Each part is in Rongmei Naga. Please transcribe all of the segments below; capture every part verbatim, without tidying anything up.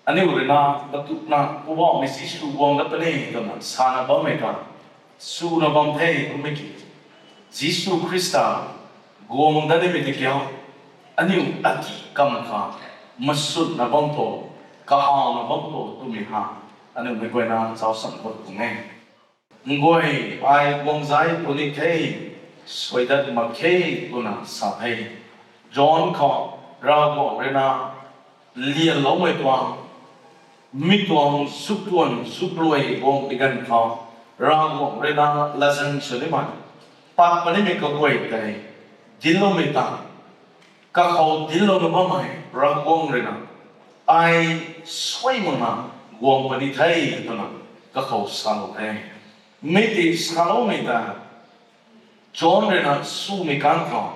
Aniu rui na, katukna, Poubauhmei Jisu guang dat puni twna sana bammei ta, suna bam the kummei ki, Jisu Khrista guang dat nimei tiki, aniu ati kam kha, masutna bam to, kahawna bam to twmei ha, aniu mei guayna zauc sam khou tuang e. Nguay, ai guang zai puni the, suai dat mak khe, twna sa the. John khou, Ravguangc rui na, lianloumei tuang, mi tuang zuktuan zukluai guang pi ganv khou, Ravguangc rui na latzan sw nimei, pat punimei kaguay tei, dincloumei ta, kakhou dinclouna bammei Ravguangc rui na, ai suai makna guang puni the, twna kakhou salou the. Mi tei saloumei ta, John rui na sumei kang khou,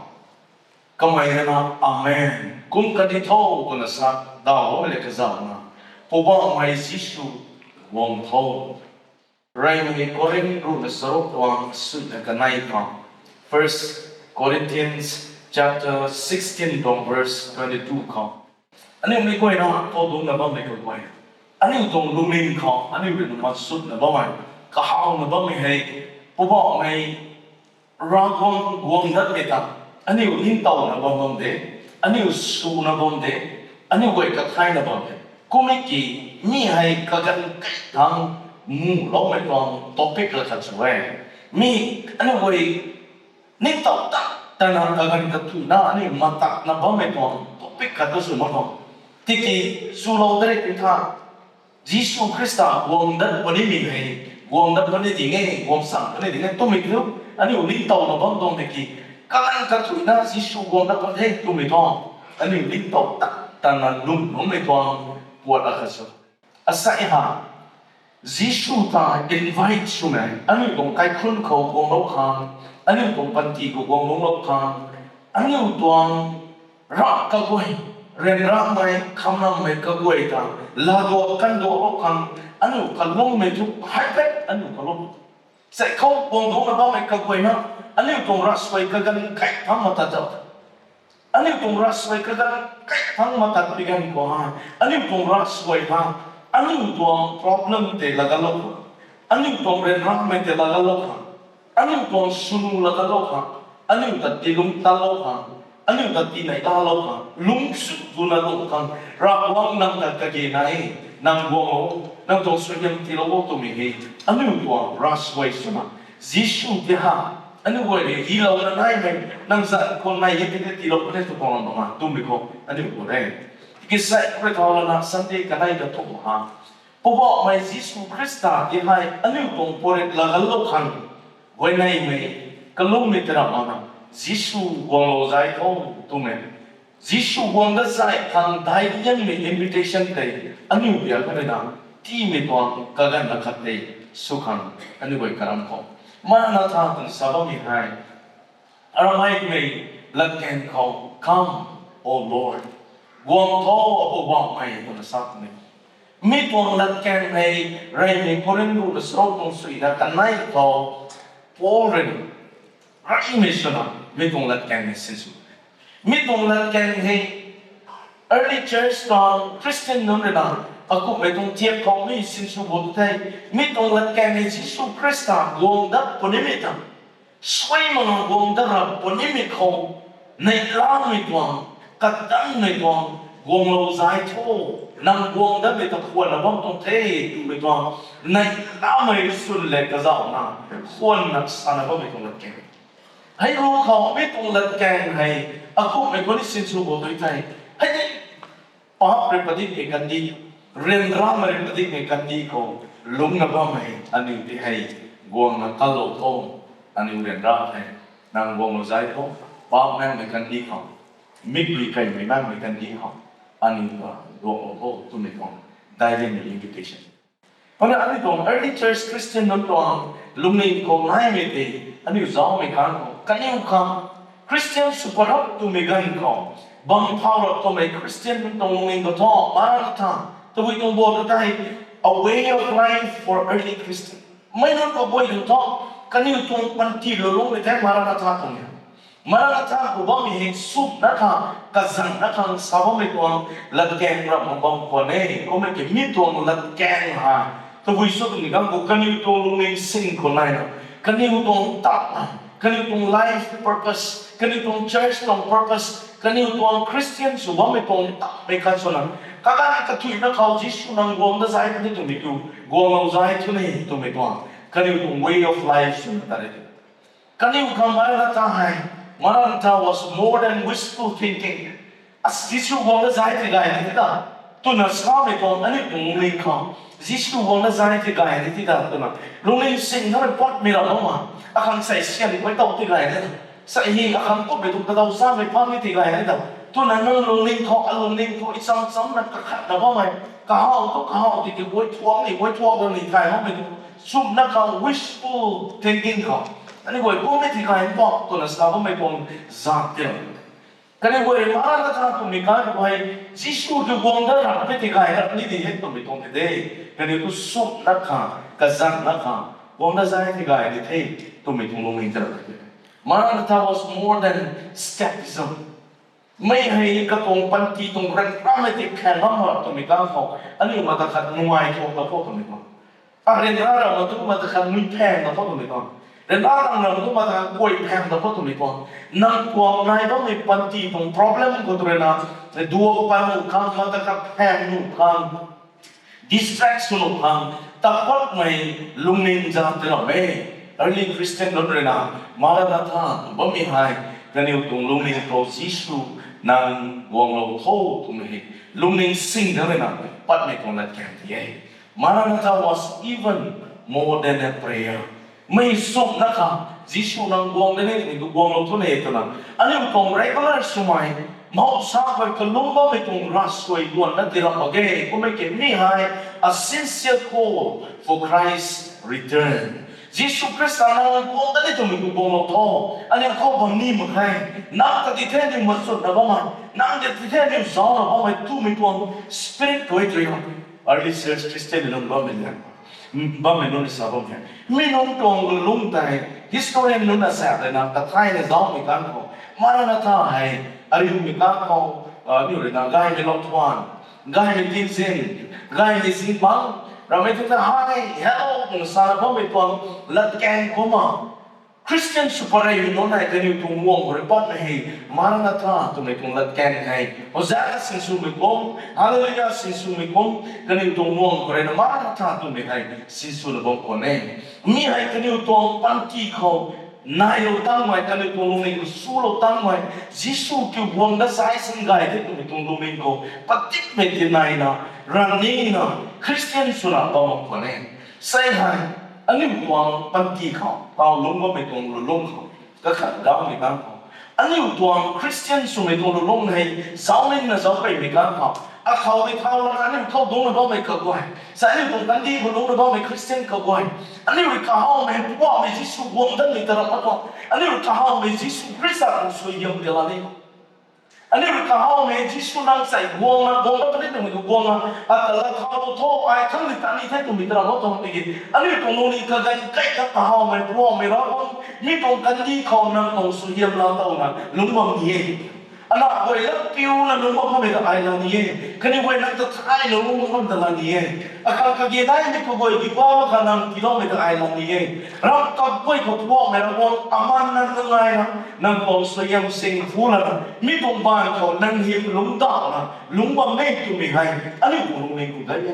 kamei rui na, Amen, kum kandih tho, twna sa, dawloumei le kazauhna, Poubauhmei Jisu guang tho. Reymei Korinth ruhna charuk tuang suina kanei khou, First Corinthians chapter sixteen tuang verse twenty-two khou, aniu mei guayna khou dungcna bammei kaguay, aniu tuang lungning khou aniu rui na masutna bammei, kahawna bammei hei, Poubauhmei Ravguangc guang datmei ta, aniu ningtowna bam bam de, aniu suna bam de, aniu guay kathayna bam de. Kummei ki, mi hei kaganv kai thangc muloumei tuang topic la khat sw e. Mi, aniu guay ningtow ta, tana kaganv kathuina aniu matakna bammei tuang topic khat ta sw mak tuang. Tiki, swlou tei ri tha, Jisu Khrista guang dat punimei hei, guang dat puni ding e, guang sang puni ding e twmei tu, aniu ningtowna bam tuang tiki, kaganv kathuina Jisu guang dat puni the twmei tuang, aniu ningtow ta, tana lwm nummei tuang puat akhat sw. Asei ha, Jisu ta invite swmei, aniu tuang kaikhunc khou guanglou khang, aniu tuang panty khou guanglou khang, aniu tuang ravkaguay, ryanramei, khamnamei kaguay ta, laaduak kanduaklou khang, aniu kalungmei thu hei pat aniu kalung. Sei khou guang dungcna bammei kaguayna, aniu tuang ravsuai kaganv kai thangc matat ta, aniu tuang ravsuai kaganv kai thangc matat pi ganv khou hei, aniu tuang ravsuai hei, aniu tuang problem tei lagatlou khang, aniu tuang ryanramei tei lagatlou khang, aniu tuang swnu lagatlou khang, aniu ta tiilung tatlou khang, aniu ta tinei talou khang, lungcchuna lung khang, Ravguangc nang ta kage nai, nang guang o, nang tuang suaihiam tiilou o twmei hei, aniu tuang ravsuai swna, Jisu tei ha, aniu guay rui hilouna naimei, nang zat khou nai e tei tiilou puni tw tuang lam bam a twmei khou aniu guay e. Tiki sei khou rui thau lana Sunday kanei ta thu ha, Poubauhmei Jisu Khrista tei hei aniu tuang puarit lagatlou khang, huayneymei, kalungmei tei ram makna, Jisu guanglou zai tho, twmei, Jisu guang dat zai khang daic liangmei invitation tei, aniu biak kha rui na, tiimei tuang kaganv na khat tei, sw khang, aniu guay karam khou, Maranatha twna sa bammei hei, Aramaic mei latkaeng khou, Come, O Lord, guang tho, Apoubauhmei, twna sa twmei. Mi tuang latkaeng hei, Reymei Korinth ruhna charuk tuang suina kanei khou, Paul rui na, reymei swna, mi tuang latkaeng hei sinsw. Mi tuang latkaeng hei, early church tuang Christian nunc rui na, akumhmei tuang thiak khou mi sinsw bo the, mi tuang latkaeng hei Jisu Khrista guang dat punimei ta, suai makna guang dat rap punimei khou, neihlamei tuang, kadanmei tuang, guanglou zai tho, nang guang datmei ta khwanna bam tuang the, twmei tuang, neihlamei swn le kazauhna, khwanna sana bammei tuang latkaeng. Hei ru khou mi tuang latkaeng hei, akumhmei khou ni sinsw bo tu thei, hei ni, paap rui padikmei kandih, ryanramei rui padikmei kandih khou, lungcna bammei aniu tei hei, guangna kalou tho, aniu ryanra hei, nang guanglou zai tho, paap nangmei kandih khou, mikpui kaimei nangmei kandih khou, aniu ta guanglou tho twmei tuang, daic liangmei invitation. Kumna aniu tuang early church Christian nunc tuang lungning khou naimei tei, aniu zaumei kang khou, kaniw khang Christian sw parap twmei ganv khou, bam thau rap twmei Christian nunc tuang lungning khou thu, Maranatha, tabui tuang bo ta tei, a way of life for early Christian. Mei nunc kaguay khang thu, kaniw tuang panty lulungmei tei Maranatha tuang e. Maranatha khou bammei hei sumna khang, kazanna khang sa bammei tuang latkaeng ram bam khwan e. Kummei ki mi tuang latkaeng hei tabui sw twmei ganv khou kaniw tuang lungning sing khou naina, kaniw tuang tap, kaniw tuang life purpose, kaniw tuang church tuang purpose, kaniw tuang Christian sw bammei tuang tapmei khat swna, kaganv kathuina khou Jisu nang guang da zai puni twmei tu, guanglou zai thu ni twmei tuang kaniw tuang way of life swna ta re. Kaniw khang Maranatha hei, Maranatha was more than wishful thinking. As Jisu guang da zai ti gay ni ti ta, twna samei tuang aniu tuang lungning khou, Jisu guang da zai ti gay ni ti ta twna lungning sing thamei patmei ra ma, akhang sei sian koi tow ti gay ni ta, sei hi akhang kummei tu kadaw samei pang ni ti gay ni ta, twna nang lungning khou, alungning khou icham chamna kakhatna bammei, kahaw tu kahaw ti ti guay thuak ni guay thuak ni thay makmei tu, sumna khang wishful thinking khou, aniu guay kummei ti gay ni ta twna sa bammei tuang zat ti ra. Kaniw guay Maranatha twmei ganv khou hei, Jisu tu guang da rap puni ti gay rap ni di hei twmei tuang the de. Kaniw tu sumna khang, kazanna khang, guang da zai ti gay ni the twmei tuang lungning ta ra. Maranatha was more than escapism. Mei hei katuang panty tuang ryanramei ti phaeng ngam mak twmei ganv khou, aniu mata khat nungai thuak ta khou twmei tuang, a ryanra ram tu mata khat nui phaeng ta khou twmei tuang, ryanra ram tu mata khat guay phaeng ta khou twmei tuang, nang tuang nai bammei panty tuang problem khou tu rui na, duak pan nuh khang, mata khat phaeng nuh khang, distract sw nuh khang, tapatmei lungning zat ti ra e. Early Christian nunc rui na, Maranatha bammei hei, kaniw tuang lungning khou Jisu nang guanglou tho twmei hei, lungning sing da rui na, patmei tuang latkaeng ti e. Maranatha was even more than a prayer. Mei sumna khang, Jisu nang guang da ni twmei tu guanglou thu ni twna, aniu tuang regular swmei, mausa khou kalum bammei tuang ravsuai guanna ti ra mak ge. Kummei ki mi hei, a sincere call for Christ return. Jisu Khrista nang guang da ni twmei tu guanglou tho. Aniu khou bam ni mak khe. Nang ta ti the aniu machutna bammei, nang ta ti the aniu zaucna bammei twmei tuang spirit khou tui na, early church Christian nunc bammei na, bammei nunc ni sa bam the. Mi nunc tuang lung tei, historian nunc na sa rui na, kathayna zaucmei ganv khou, Maranatha hei, ariumei ganv khou, aniu rui na gaymei lou thuan, gaymei tingzin, gaymei zingbangc, ramei tu ta hei hello twna sana bammei tuang latkaeng kumna, Christian sw pareymei nunc hei kaniw tuang guang khou rui patmei hei, Maranatha twmei tuang latkaeng hei, Hosanna sinswmei kum, Hallelujah sinswmei kum, kaniw tuang guang khou rui na Maranatha twmei hei sinswna bam khwan e. Mi hei kaniw tuang panty khou nailou tangmei, kaniw tuang lungning khou swlou tangmei, Jisu kiu guang da zai sin gay the twmei tuang lungning khou padikmei ti naina, ranina, Christian swna bam khwan e. Sei hei, aniu tuang panty khou taw lungc bammei tuang lulung khou, kakhat daumei ganv khou, aniu tuang Christian swmei tuang lulung hei zauc nina zauc peymei ganv khou, akhou rui thau lana aniu khou dungcna bammei kaguay, sa aniu tuang kandih khou lungcna bammei Christian kaguay, aniu rui kahawmei Poubauhmei Jisu guang datmei ta ram mak tuang, aniu rui kahawmei Jisu Khrista tuang suaihiam ti la ni, aniu rui kahawmei Jisu nang sei guangna guang dat puni twmei tu guangna, ata la thau tho, ai thang ni ta ni the twmei ta ram mak tuang tiki, aniu tuang lungning kaganv kai ta kahawmei Poubauhmei Ravguangc, mi tuang kandih khou nang tuang suaihiam la towna lungc bam ni e. Ana guay lat piuna lungc bam kamei ta ai la ni e. Kaniw guay nang ta thayna lungc bam ta la ni e. Akhang kage daimei kaguay di ba mak kha nang tiiloumei ta ai la ni e. Ram kap guay khou Poubauhmei Ravguangc, aman nang nungaina, nang tuang suaihiam sing phu lana, mi tuang baanv khou nang hym lungcdauhna lungc bam e twmei hei aniu tuang lungning khou dai e.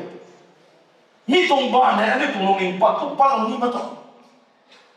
Mi tuang baanv hei aniu tuang lungning pat tu patlou ni mak tuang.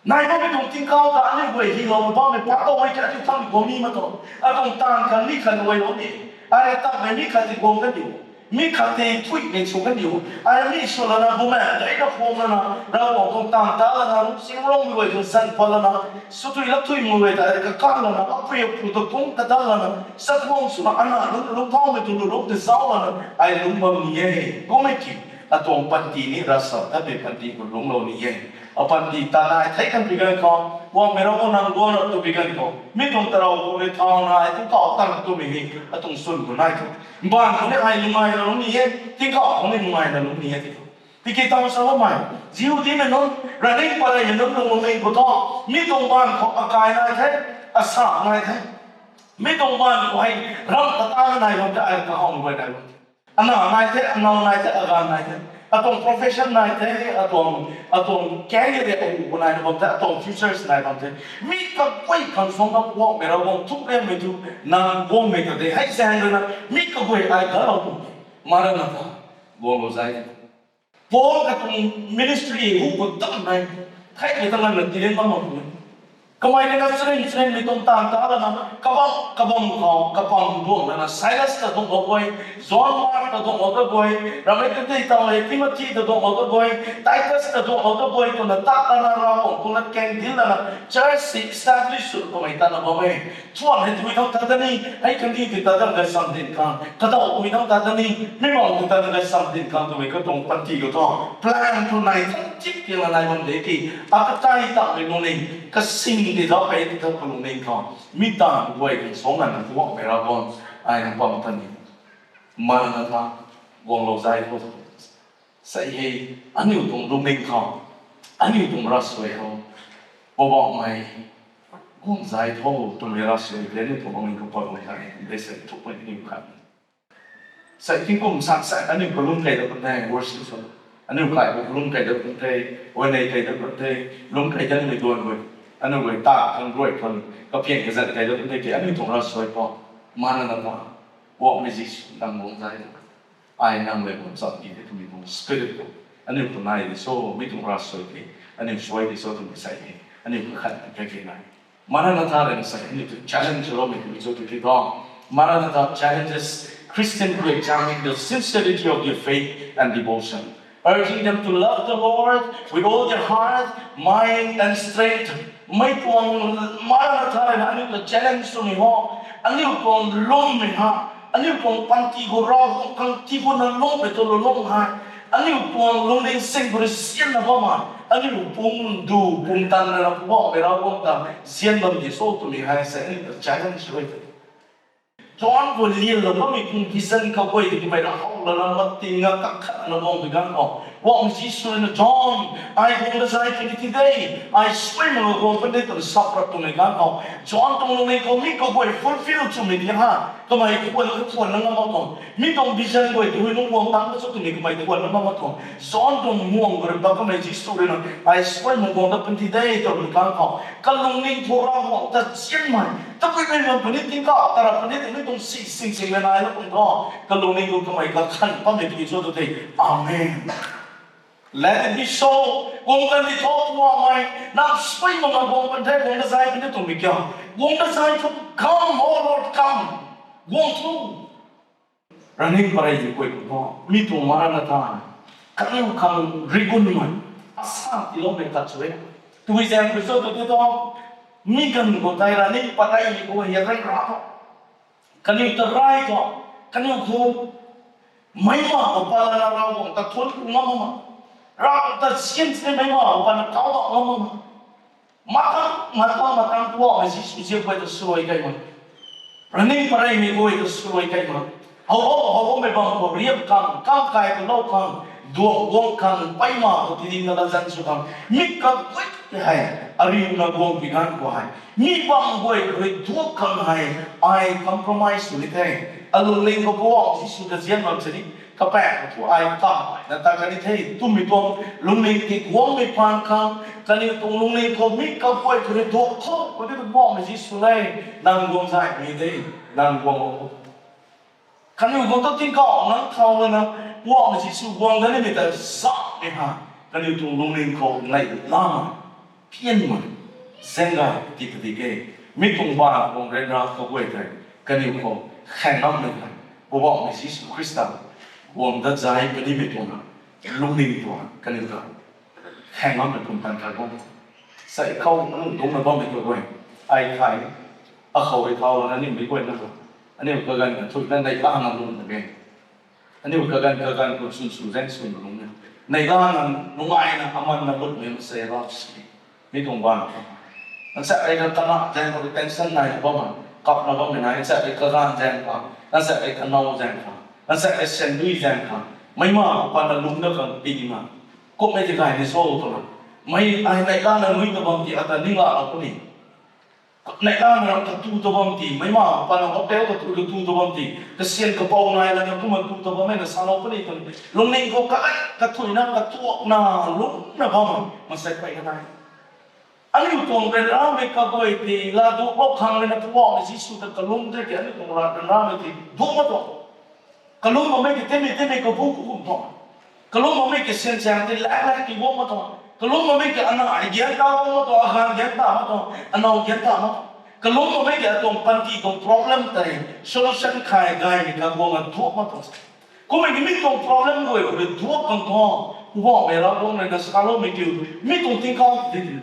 Nai bammei tuang tingkauh ta aniu guay hylouna bammei pat tow e ki aniu thangc guang ni mak tuang. Atuang taanv khat mi khat guaylou ni, ai takmei mi khat ti guang kaniw, mi khat tei thuimei sw kaniw, ai mi sw lana bumaengh daina khang lana, Ravguangc tuang taanv ta lana, lungcsimloumei guay tuang zan pat lana, swtui lak thuimei guay ta kakan lana, apui apu ta kung kadan lana, chakhwang swna ana lungc lungcthaumei tuang lulung tei zauc lana ai lungc bam ni e. Kummei ki, atuang panty ni ravsap tatmei panty khou lungclou ni e. Apanty ta nai thei kan pi ganv khou, Poubauhmei Ravguangc nang guang rap tw pi ganv khou, mi tuang tarou khou rui thauna ai tingkauh tang twmei hei atuang swn khou nai thu, mbaanv khou ni ai nungaina lungc ni e, tingkauh khou ni nungaina lungc ni e ti thu. Tiki taw sa bammei, Jihudimei nunc, raning pareymei nunc lungning khou thu, mi tuang baanv khou akai nai the, Asa nai the. Mi tuang baan khou hei ram kata nai bam the, ai kahawmei guay nai bam the. Ana nai the, anau nai the, agan nai the. Atuang profession nai the, atuang, atuang career ahu nai bam the, atuang futures nai bam the. Mi kaguay khang suang na Poubauhmei Ravguangc thuk riammei thu, nang guangmei ta de. Hei zaeng rui na, mi kaguay ai galou pu. Maranatha, guanglou zai. Paul katuang ministry hu khou tam nai, theimei ta nganvna tirin bam mak puni. Kamei na charin charinmei tuang taanv ta lana, kabam kabam khou kapam duang lana, Silas ta duanglou guay, John Mark ta duanglou ta guay, ramei ta tei tau hei Timothy ta duanglou ta guay, Titus ta duanglou ta guay twna ta lana, Ravguangc tuang latkaeng dil lana, church si establish sw kamei tana bam e. Thuan hei tui thang ta ta ni, hei kandih tei ta ta gay sam din khang, kadauh tui thang ta ta ni, mi bang tei ta ta gay sam din khang twmei katuang panty khou thu, plan thu nai thang chip tiang la nai bam de ki, akatai tamei lungning, kasing tei zauc hei tei thang kalungning khou, mi taanv guay khang suang nganvna Poubauhmei Ravguangc, ai nang pam ta ni. Maranatha, guanglou zai tho. Sei hei, aniu tuang lungning khou, aniu tuang ravsuai khou, Poubauhmei, guang zai tho twmei ravsuai tei aniu tuang lungning khou pat bam kha e, de sei thukmei aniu khat. Sei tingkum sak sai aniu kalum kei dat kan the, worship sw. Aniu kai khou kalum kei dat kan the, uainei kei dat kan the, lum kei dat nimei duan guay. Aniu guay ta khang ruai khang, kaphian kazat kei dat kan the ki aniu tuang ravsuai khou. Maranatha, Poubauhmei Jisu nang guang zai tho. Ai nang le bam cham ki the twmei tuang spirit khou. Aniu khou nai di so, mi tuang ravsuai tei, aniu suai di so twmei sei hei, aniu kakhat kakei nai. Maranatha rui na sei aniu tu challenge loumei twmei cho tu tei thu. Maranatha challenges Christian to examine the sincerity of their faith and devotion, urging them to love the Lord with all their heart, mind and strength. Mei tuang Maranatha rui na aniu ta challenge swmei ho, aniu tuang lwmmei ha, aniu tuang panty khou Ravguangc khang tii khou na lwmmei tu lwm hei, aniu tuang lungning sing khou rui sianna bam e, aniu pum du pumtan rui na Poubauhmei Ravguangc ta nzian bam di so twmei hei sei aniu ta challenge rui. John khou lianlou bammei tuang vision kaguay tei kamei rui how lana mating a kakhatna guang pui ganv khou, Poubauhmei Jisu rui na John, ai guang da zai puni ti de, ai suai mak guang puni de twna sap rap twmei ganv khou, John tuang lungning khou mi kaguay fulfill swmei di ha, kamei khwan khwan na ngam mak tuang, mi tuang vision guay tei hui nunc guang tang ka cho twmei kamei khwan na ngam mak tuang. John tuang muang khou rui pa kamei Jisu rui na, ai suai mak guang da puni ti de twmei ganv khou, kalungning khou Ravguangc ta nzianmei, tabui mei bam puni tingkauh ta rap puni twmei tuang si sing sing rui nai na kum thu, kalungning khou kamei kakhan pammei puni cho tu tei. Amen. Let it be so. Guang kan di tho Poubauhmei, nang suai mak na guang pan the, guang da zai puni twmei kiu. Guang da zai thu, come, oh Lord, come. Guang thu. Raning pareimei guay khou thu, mi tuang Maranatha, kaniw khang rigunmei, asa tiiloumei khat sw e. Tabui zaeng khou cho tu tei thu, mi ganv khou tei raning pareimei guay hei ryanra tho. Kaniw ta rai tho, kaniw khou, meima khou pat lana Ravguangc ta thuanc ku ngam mak ma, Ravguangc ta nzian sini meima khou pat lana kau bam ngam mak ma. Matang, matang, matang Poubauhmei Jisu ziap guay ta swluai kai mak. Raning pareimei guay ta swluai kai mak. How how, how howmei bam khou riap khang, kam kai khou lou khang, duak guang khang, peima khou tidingna latzan sw khang, mi kaguay hei, ariuna guang pui ganv khou hei, mi bam guay khou rui duak khang hei, ai compromise sw ni the. Alungning khou Poubauhmei Jisu ta nzian bam sini, kapaeng khou thu ai kamei na ta kan ni the twmei tuang lungning tei guangmei phaan khang, kaniw tuang lungning khou mi kaguay khou rui duak khou, khou tei tu Poubauhmei Jisu le, nang guang zai ni de, nang guang o. Kaniw khou ta tingkauh nang thau lana, Poubauhmei Jisu guang da nimei ta samei ha, kaniw tuang lungning khou neihla pianmei, zaeng gay ti padi ke, mi tuang baan khou ryanra kaguay tei, kaniw khou khaeng ngammei tei, Poubauhmei Jisu Khrista guang dat zai kanimei tuang lungning tuang kaniw ta khaeng ngammei pumtan khat bam. Sei khou aniu dungcna bammei kaguay, ai thai, akhou rui thau lana nimei guayna, aniu kaganv kathuina neihla na lung mak e. Aniu kaganv kaganv khou swn sw zaeng swn lung e. Neihla na nungaina aman na lutmei masei lau si. Mi tuang baan khou, nang sa ei na tana zaeng khou tension naina bam a, kapna bammei nai, nang sa ei kaganv zaeng khou, nang sa ei kanow zaeng khou, nang sa ei sandui zaeng khou, meima khou patna lungcna khang pi ni ma, kummei ti gay ni cho twna, mei ai neihla na nui ta bam ti ata ningla lou puni. Neihla na ram katu ta bam ti, meic ma pa na hotel katu katu ta bam ti, kasian kapou nai lana kumna tu ta bam e na salou puni tun. Lungning khou kai kathuina katuakna lungna bam masek pey ka nai. Aniu tuang ryanramei kaguay ti, laa duak lou khang rui na Poubauhmei Jisu ta kalum tei ti, aniu tuang ryanramei ti duak ma tuang. Kalum bammei ki timi timi kabu kakum tuang. Kalum bammei ki sianchaeng ti lak lak ti guang ma tuang. Kalum bammei ki ana ai gian ta guang ma tuang, aganv gian ta ma tuang, anow gian ta ma tuang. Kalum bammei ki atuang panty tuang problem tei solution khay gaymei kaguang a duak ma tuang. Kummei ki mi tuang problem guay rui duak kan tuang. Poubauhmei Ravguangc rui na saloumei kiu, mi tuang tingkauh ti ti.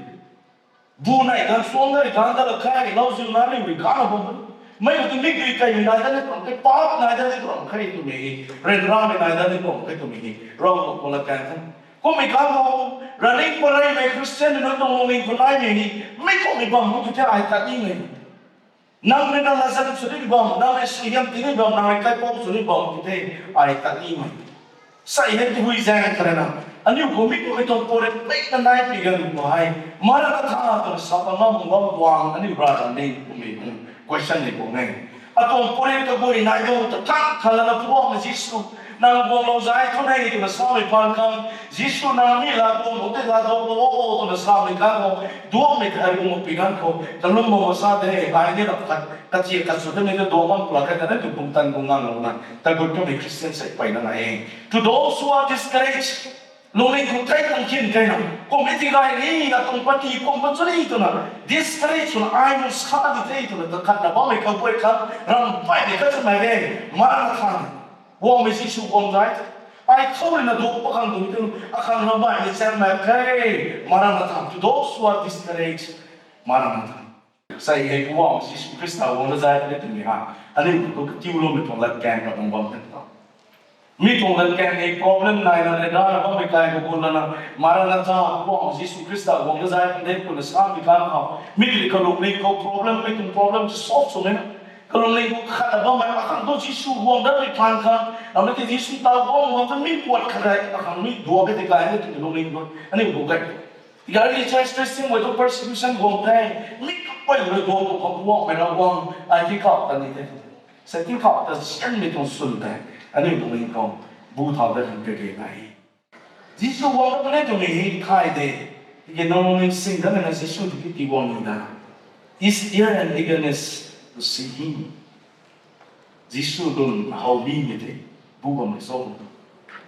Bu nai ganv suang nai ganv da la khe, lauziu nai ni rui ganv na bam. Mei khou tu mi kei kaimei nai da ni tuang khe, paap nai da ni tuang khe twmei hei, ryanramei nai da ni tuang khe twmei hei, Ravguangc khou latkaeng the. Kummei ganv khou, raning pareymei Christian nunc tuang lungning khou naimei hei, mi kummei bam khou tu the ai tat nimei. Nang rui na latzan sw ni bam, nang rui suaihiam ti ni bam, nang rui kaipouc sw ni bam tu the ai tat nimei. Sei hei tu hui zaeng kha rui na, aniu khou mi kummei tuang purit peyna nai pi ganv khou hei, Maranatha twna sa pa ngam bam tuang aniu brother ni kummei tuang question ni kum e. Atuang purit kaguay nai dou ta thang kha lana Poubauhmei Jisu, nang guanglou zai thu nei twna samei phaan khang, Jisu nang mi laa guang khou tei laa dou lou o twna samei ganv khou, duakmei thei guang pi ganv khou, kalum bam sa de, ai ni rap khat, kachi kat sw de ni de duak bam pla khe ta na tu pumtan guang nganglou na, ta gut kamei Christian sei peyna nai e. To those who are discouraged, lungning khou thei tang khin kei na, kummei ti gay ni, atuang panty kum pa chu ni twna, discourage swna ai nu sa di the twna, ta khat na bammei kaguay khat, ram pey ni khat swmei e, Maranatha. Poubauhmei Jisu guang zai. Ai khou rui na duak pa khang tu tu, akhang ram pey ni chaeng mak khe, Maranatha. To those who are discouraged, Maranatha. Sei hei Poubauhmei Jisu Khrista guang da zai twmei ha, aniu khou katiuloumei tuang latkaeng ra bam bam the ta. Mi tuang latkaeng hei problem nai na, nai da na bammei kai khou gun lana, Maranatha, Poubauhmei Jisu Khrista guang da zai twmei twna samei ganv khou, mi tei kalungning khou problem, mi tuang problem solve sw mei na. Kalungning khou khat na bammei, akhang tu Jisu guang datmei phaan khang, ramei tei Jisu ta guang guang ta mi puat khat rei, akhang mi duak e tei kai ni twmei lungning khou, aniu khou kai. Early church Christian guay tu persecution guang the, mi kapey rui duak khou Poubauhmei Ravguangc, ai tingkauh ta ni the. Sei tingkauh ta sianmei tuang swn tei, aniu lungning khou, bu thau dat hang kage nai. Jisu guang dat puni twmei hei khay de, tiki nang lungning sing datmei na Jisu tiki ti guang ni da. Is there an eagerness to see him? Jisu lun how nimei tei, bu bammei cho?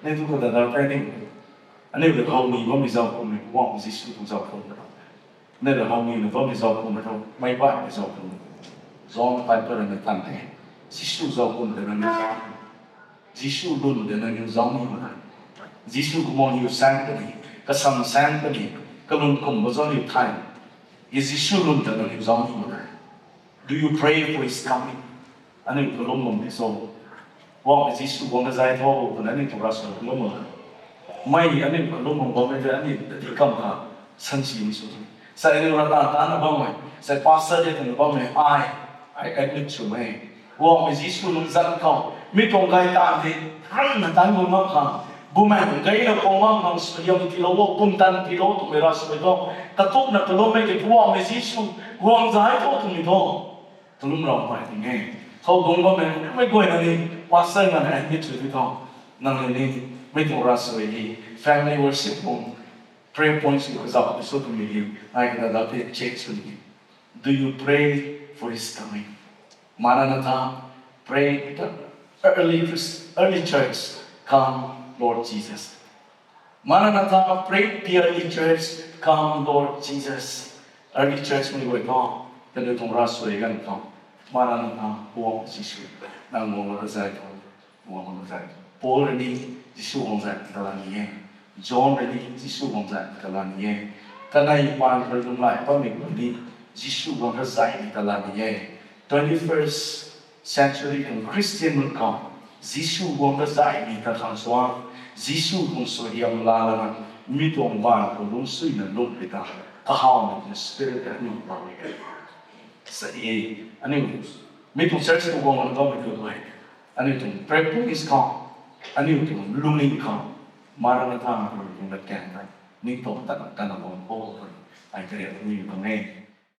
Nai tu khou ta da kai ni. Aniu rui how ni bammei zauc kummei, Poubauhmei Jisu tuang zauc kum ta. Nai rui how ni na bammei zauc kummei tho, meic baihmei zauc kum. John Piper na tan e. Jisu zauc kum tei nangniw zauc, Jisu lun tei nangniw zauc ni mak na. Jisu kamang hiu saeng puni, kasam saeng puni, kalun kum bo zauc niw thay. I Jisu lun tei nangniw zauc ni mak na. Do you pray for his coming? Aniu kalum bam ni cho? Poubauhmei Jisu guang da zai tho twna aniu tuang ravsuai kalum bam. Mei aniu kalum bam bammei tei aniu ta ti kam kha, sansi ni sw. Sei aniu rata tana bammei, sei pastor de twna bammei ai, ai admit sw mei. Poubauhmei Jisu lungzan khou, mi tuang gay taanv tei, ranna taanv guang ngam khang, bumaengh gayna guang ngam khang, suaihiam tiilou o, pumtan tiilou twmei ravsuai tho, katukna kalummei ki Poubauhmei Jisu guang zai tho twmei tho. Kalum ram pey ting e. Khou guang bammei, mei guayna ni, pastor nganv admit sw ti tho. Nang ni, mei tuang ravsuai hei, family worship khou, prayer points khou kazauh ni sw twmei hei, ai kana da tei check sw ni. Do you pray for his coming? Maranatha, pray the early Christ, early church, come Lord Jesus. Maranatha, pray the early church, come Lord Jesus. Early church mei guay tho, kaniw tuang ravsuai ganv tho. Maranatha, Poubauhmei Jisu, nang guang da zai tho, guang da zai tho. Paul rui ni, Jisu guang zai ta la ni e. John rui ni, Jisu guang zai ta la ni e. Kanei paan rui lunghlaic bammei rui ni, Jisu guang da zaimei ta la ni e. Twenty-first century tuang Christian nunc khou, Jisu guang da zaimei ta khang suang, Jisu tuang suaihiam laa lana, mi tuang baanv khou lungcsuina lungc pi ta, kahawmei tuang spirit aniu pau e. Sa e, aniu, mi tuang church khou guang lana bammei tu e. Aniu tuang prayer points khou, aniu tuang lungning khou, Maranatha tuang latkaeng tei, ningtow tatna tatna bam khou, ai kariak ni tuang e.